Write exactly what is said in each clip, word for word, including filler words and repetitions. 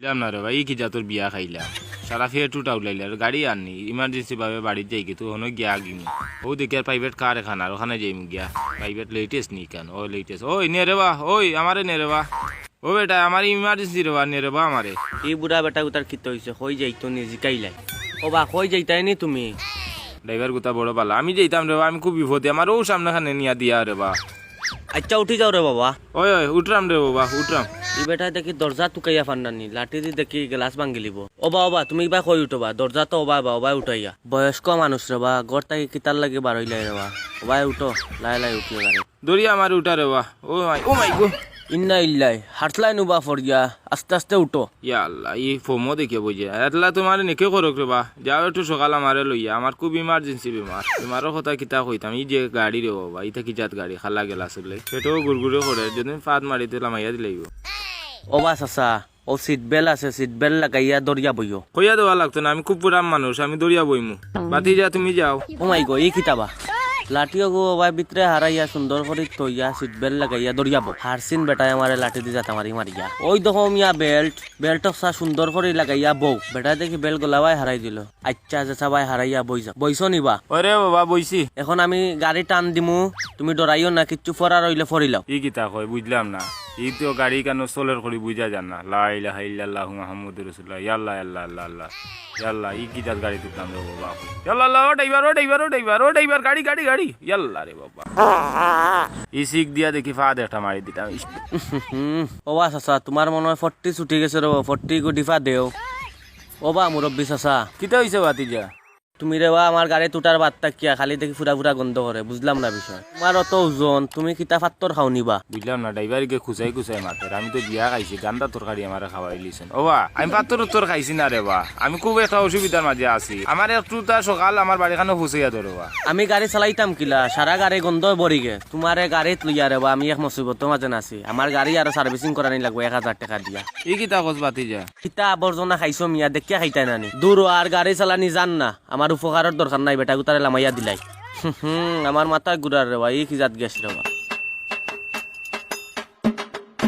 বুঝলাম না রে ভাই, ই কি জাতর বিয়া খাইলাম? সারা ফেট উঠা উলাইলে আর গাড়ি আর নি, ইমার্জেন্সি ভাবে বাড়িত যাইগি, তুই হনো গিয়া আগিমু। ও দেখি আর প্রাইভেট কার এখান, আর ওখানে যাইমু গিয়া। প্রাইভেট লেটেস্ট নি কেন? ও লেটেস্ট। ওই নে রে বা, ওই আমারে নে রে বা। ও বেটা, আমার ইমার্জেন্সি রে বা, নে রে বা আমারে। ই বুড়া বেটা উতার কিতা অইছে? কই যাইতো নি জিকাইলাই। ও বা, কই যাইতায় নি তুমি? ড্রাইভার গুতা বড় বালা, আমি যাইতাম রে বা, আমি খুব বিপদে, আমার ও সামনে খানে নিয়া দিয়া রে বা। আচ্ছা, উঠি যাও রে বাবা। ওই, ওই, উঠরাম রে বাবা, উঠরাম। ই বেটায় দেখি দরজা তুকাইয়া ফান্না নি, লাঠি দি দেখি গ্লাস ভাঙ্গিলিবো। ওবা, ওবা, তুমি ইবায় কই উঠবা? দরজা তো ওবায় বা, ওবায় উঠাইয়া। বয়স্ক মানুষ রে বা, ঘর থাকি কিতার লাগি বারইলাই রে বা। ওবায় উঠো, লাই লাই উঠিও গাড়ি। দরিয়া আমার উঠা রে বা। ও মাই, ও মাই গো। ইন্না ইল্লাই, হারতলাই নুবা ফরিয়া, আস্তে আস্তে উঠো। ইয়া আল্লাহ, ই ফোমো দেখিয়া বইছে। আল্লাহ তোমারে নেকি করুক রে বা। যাও একটু সকাল আমারে লইয়া, আমার খুব ইমার্জেন্সি বেমার। বেমারর কথা কিতা কইতাম, ই যে গাড়ি রে বাবা, ইতা কি জাত গাড়ি, খালা গেলা চলে। পেটও গুড়গুড়ে করে, যদি ফাদ মারি দিলাম, আইয়া দিলাইব। ও বা চাচা, ও সিট বেল্ট আছে, সিট বেল্ট লাগাইয়া দরিয়া বইও। কইয়া দেওয়া লাগতো না, আমি খুব পুরান মানুষ, আমি দরিয়া বইমু। বাতি যা, তুমি যাও। ও মাই গো, ই কিতা বা? লাঠিও গো, ওবায় ভিতরে হারাইয়া সুন্দর করি থইয়া সিট বেল্ট লাগাইয়া দরিয়া বও। হারসিন বেটায় আমারে লাঠি দি জাতা মারি মারিয়া। ওই দেখো মিয়া বেল্ট, বেল্ট সা সুন্দর করি লাগাইয়া বও। বেটায় দেখি বেল্ট গলাবায় হারাই দিল। আচ্ছা, চাচা ভাই হারাইয়া বই যাও। বইছো নি বা? ওরে বাবা, বইছি। এখন আমি গাড়ি টান দিমু, তুমি ডরাইও না, কিচ্ছু ফরার অইলে ফরিলাও। ই কিতা কয়, বুঝলাম না। ই তো গাড়ি কেন চলের করি বুঝা যার না। লা ইলাহা ইল্লাল্লাহু মুহাম্মাদুর রাসূলুল্লাহ। ইয়াল্লা, ইয়াল্লা, আল্লাহ, আল্লাহ। ইয়াল্লা, ই কি জাত গাড়ি তুলতাম রে বাবা। ইয়াল্লা, আল্লাহ, ও ড্রাইভার, ও ড্রাইভার, ও ড্রাইভার, ও ড্রাইভার, গাড়ি, গাড়ি, গাড়ি। ইয়াল্লা রে বাবা। ই সিক দিয়া দেখি ফাদ একটা মারি দিতাম। ইস। হুম, ও বা চাচা, তোমার মনে হয় ফর্টি ছুটি গেছে রে বাবা, ফর্টি গো ডিফা দেও। ও বা মুরব্বি চাচা। কিতা হইছে ভাতিজা? তুমি রে বা আমার গাড়িত উঠার বাদ থাকিয়া খালি দেখি ফুরা ফুরা গন্ধ করে, বুঝলাম না বিষয়। তোমার অত ওজন, তুমি কিতা ফাত্তর খাও নি বা? বুঝলাম না, ড্রাইভার গিয়ে খুচাই খুচাই মাতের। আমি তো বিয়া খাইছি, গান্দা তরকারি আমারে খাওয়াই লিছেন। ও বা, আমি ফাত্তর উত্তর খাইছি না রে বা, আমি খুব একটা অসুবিধার মাঝে আছি। আমার একটু তা সকাল আমার বাড়িখানো ফুসাইয়া ধরো বা। আমি গাড়ি চালাইতাম কিলা, সারা গাড়ি গন্ধ ভরি গে। তোমারে গাড়িত লইয়া রে বা, আমি এক মুসিবতর মাঝে আছি। আমার গাড়ি আরো সার্ভিসিং করানি লাগবো এক হাজার টেকা দিয়া। ই কিতা কস ভাতিজা? কিতা আবর্জনা খাইছো মিয়া, দেখিয়া খাইতায় না নি? দূর ও, আর গাড়ি চালানি জান না। আমার উপকারর দরকার নাই, বেটা গুতারে লামাইয়া দিলাই। হুম, আমার মাথা ঘুরার রে বা, ই কি জাত গ্যাস রে বা।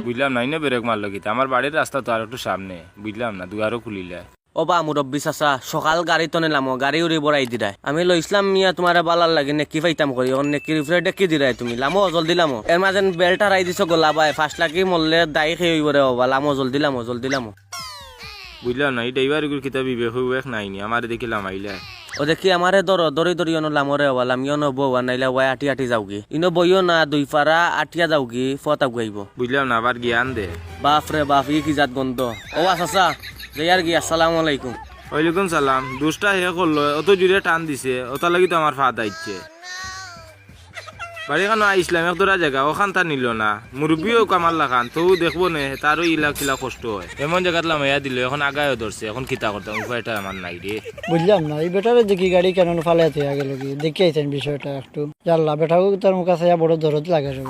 বুঝলাম না, ইনো ব্রেক মারলো কিতা? আমার বাড়ির রাস্তা তো আর একটু সামনে, বুঝলাম না, দুয়ারও খুলিলে। ও বা মুরব্বি চাচা, সকাল গাড়ি তনে লামো, গাড়ি উড়ি বড়াই দিরায়। আমি লইছলাম মিয়া তোমারে বালার লাগি নেকি পাইতাম করি, অখন নেকির উপরে ডেকি দিরায় তুমি। লামো, জলদি লামো। এর মাঝে বেল্ট হারাই দিছো গলা বায়, ফাঁস লাগি মরলে দায়ী খেয়ে হইব রে বাবা। লামো, জলদি লামো, জলদি লামো। বুঝলাম না, এই ড্রাইভার এগুলো কিতা বিবেক বিবেক নাই নি, আমারে দেখি লামাইলে। ও দেখি, আমারে ধরো, ধরি ধরি অনো লামো রে বাবা, লামিও অনো বউ, আর নাইলে ওয়াই আটি আটি যাওগি। ইনো বইও না, দুই ফারা আটিয়া যাওগি, ফত আগুয়াইব। বুঝলাম না, আবার জ্ঞান দে। বাপ রে বাপ, ই কি জাত গন্ধ। ও বা চাচা, যাইয়ার গি, আসসালামু আলাইকুম। ওয়ালাইকুম সালাম। দুষ্টা হে করলো, অত জুরে টান দিছে, ওটার লাগি তো আমার ফাদ আইছে। বাড়ি খানো আইসলাম, এক দরা জায়গা, ওখান তা নিল না। মুরব্বিও কামাল লাখান, তবু দেখবো নে, তারও ইলা কিলা কষ্ট হয়। এমন জায়গাত লামাইয়া দিল, এখন আগায়ও ধরছে, এখন কিতা করতাম, উপায়টা আমার নাই রে। বুঝলাম না, এই বেটারে দেখি গাড়ি কেন ফালাইয়া থইয়া গেল কি, দেখি আইছেন বিষয়টা একটু। জানলা, বেটাও তার মুখ আছে, বড় দরদ লাগে রে।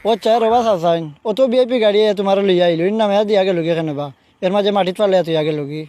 ও চাই রবা চাচাইন, অত ভিআইপি গাড়ি তোমার লইয়া আইলো, এর নামে দিয়া গেল কি কেন বা? এর মাঝে মাটিত ফালাইয়া থইয়া গেল কি?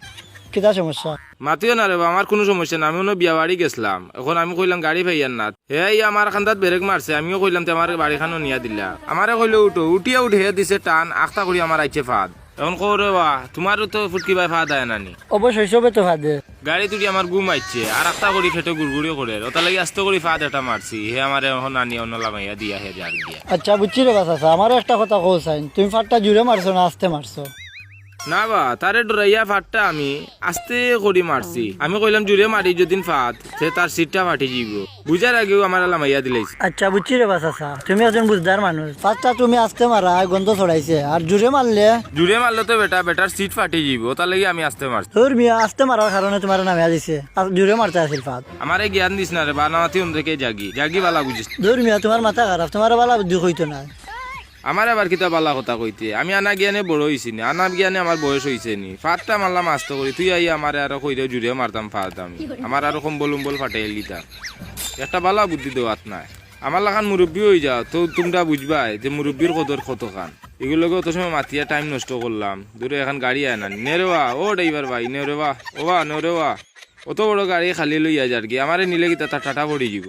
কিতা সমস্যা? মাতিও না রে বা, আমার কোনো সমস্যা না, আমি অনো বিয়া বাড়ি গেছলাম, এখন আমি কইলাম গাড়ি পাইয়ার না, হে আইয়া আমার কান্দাত ব্রেক মারছে, আমিও কইলাম তে আমার বাড়ি খানো নিয়া দিলা, আমারে কইলো উঠো, উঠিয়া উঠে হে দিছে টান, আখতা করি আমার আইছে ফাদ। এখন কও রে বা, তোমারও তো ফুটকি বায় ফাদ আয় না নি? অবশ্যই সবে তো ফাদে। গাড়ি তুলি আমার ঘুম আইছে, আর আখতা করি ফেটো গুড়গুড়ি করে, ওটার লাগি আস্তে করি ফাদ এটা মারছি, হে আমারে এখন আনিয়া অনো লামাইয়া দিয়া হে যার গিয়া। আচ্ছা, বুঝছি রে বা চাচা, আমারও একটা কথা কও চাইন, তুমি ফাদটা জুরে মারছো না আস্তে মারছো? না বা, তারে ডরাইয়া ফাদটা আমি আস্তে করি মারছি। আমি কইলাম জুরে মারি যদিন ফাদ, তে তার সিটটা ফাটি যাইব। বুঝার আগেও আমার লামাইয়া দিলাইছে। আচ্ছা, বুঝছি রে বা চাচা, তুমি একজন বুঝদার মানুষ। ফাদটা তুমি আস্তে মারা, গন্ধ ছড়াইছে, আর জুরে মারলে? জুরে মারলে তো বেটা, বেটার সিট ফাটি যাইব, তার লাগি আমি আস্তে মারছি। তোর মিয়া আস্তে মারার কারণে তোমার নামে দিছে, আর জুরে মারতে আছিল ফাদ। আমারে জ্ঞান দিস না রে বা, নাতি অন থেকে জাগি, জাগি বালা বুঝিস। ধুর মিয়া, তোমার মাথা খারাপ, তোমার বালা বুদ্ধি কইতো না। আমার আবার কিতা বালা কথা কইতে? আমি আনা জ্ঞানে বড় হইছি নি, আনা জ্ঞানে আমার বয়স হইছে নি। ফাদটা মারলাম আস্তে করি, তুই আই আমারে আরো কইরে জুরে মারতাম ফাদ আমি। আমার আরো কম্বল উম্বল ফাটাইল দিতাম। একটা বালা বুদ্ধি দেওয়াত নাই। আমার লাখান মুরব্বি হই যাও, তো তোমরা বুঝবায় যে মুরব্বির কদর কতখান। এগুলোকে অত সময় মাতিয়া টাইম নষ্ট করলাম। দূরে এখন গাড়ি আয় না। নেরেওয়া, ও ড্রাইভার ভাই, নেরেওয়া, ও বা, নেরেওয়া। অত বড় গাড়ি খালি লইয়া যার কি? আমারে নিলে কিতা তা টাটা পড়ি যাব।